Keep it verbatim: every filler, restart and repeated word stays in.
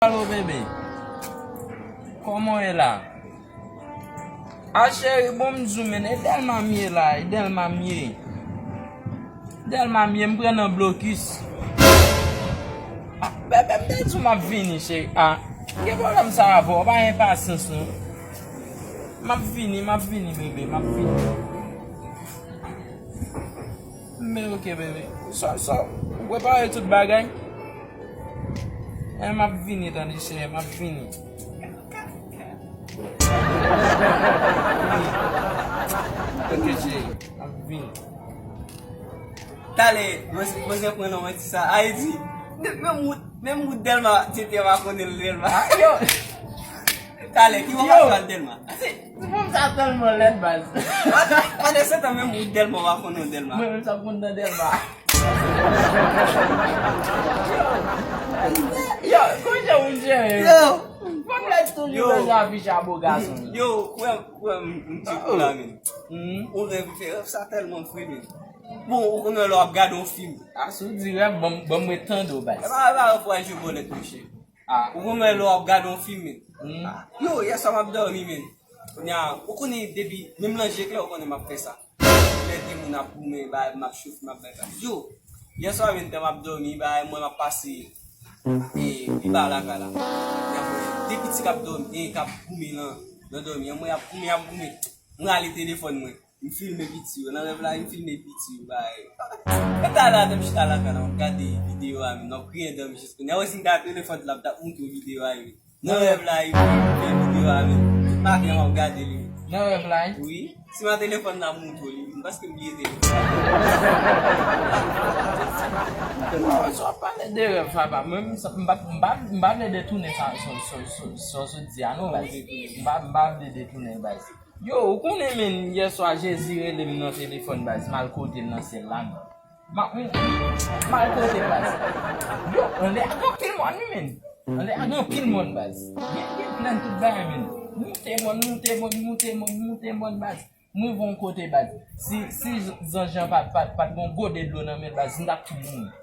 Alo, bebe. Kòman w ye la? A, cheri, bon, m di w, men, e Dèlma m ye la, e Dèlma m ye. Dèlma m ye, m pran nan blokis. A, bebe, m te di w m ap vini, cheri. A, gen pwoblèm sa avè w, pa gen pasyans, non. M ap vini, m ap vini, bebe, m ap vini. Men, oke, bebe. So, so, ou prepare tout bagay? E, m ap vini, tande, cheri, m ap vini. Oke, cheri, m ap vini. Talè, mwen, mwen se pran nan manti sa. Ayiti, menm wout, menm wout Dèlma, tete pa konnen l Dèlma. A, yo! Talè, ki bò w pral Dèlma? Se, se fanm sa tèlman lèd, baz. Pandan se tan, menm wout Dèlma, w pa konnen Dèlma. Mwen menm sa konn nan Dèlma. Yo, kote ou jere? Yo. Fanm lèd toujou bezwen afiche a bo gason. Yo, kwè m, kwè m, m di pou la, men. Ou rèv fè rèv sa tèlman fre, men. Bon, ou konnen lè w ap gade yon fim. A, si w di rèv, ban m, ban m ret tande w, baz. E pa, e pa rèv pou al jwe bòlèt, monchè. A. Ou konnen lè w ap gade yon fim, men. A, yo, yèswa m ap dòmi, men. Kounye a, ou konnen depi, menm nan je klè, ou konnen m ap fè sa. Lè de moun ap goumen, bagay, m ap chofe, m ap bay bagay. Yo, yèswa, men, tan m ap dòmi, bagay, mwen m ap pase, e, pi ba lakay la. Kounye a, mwen, de piti k ap dòmi, e, k ap goumen nan, nan dòmi an, mwen ap goumen, ap goumen. M rale telefòn mwen. M filme piti yo. Nan rèv la, m filme piti yo, bay. Mwen ta la, m chita lakay la, m ap gade videyo a, men, m ap griyen dan m jis kounye a. Wè si m ta telefòn la, m t ap montre w videyo a, men. Nan rèv la, m filme videyo a, men. Tout maten, m ap gade li. Nan rèv la, wi. Si m a telefòn la, m montre w li. M paske m bliye telefòn. Sa w ap pale de rèv, papa. Mwen, m sa, m pa, m pa, m pa vle detounen sa, sa, sa, sa, sa w sot di a, non, baz. M pa, m pa vle detounen, baz. Yo, ou konnen, men, yèswa Jezi rele m nan telefòn, baz, m al kote l nan syèl la, men. M a, m, m al kote, baz. Yo, anlè a gen anpil mòn, wi, men. Anlè a gen anpil mòn, baz. Gen, gen plèn tout bagay, men. Moute mòn, moute mòn, moute mòn, moute mòn, baz. M rive yon kote, baz. Si, si zanj lan pa t, pa t, pa t gen yon gode dlo nan men l, baz, m t ap tou mouri.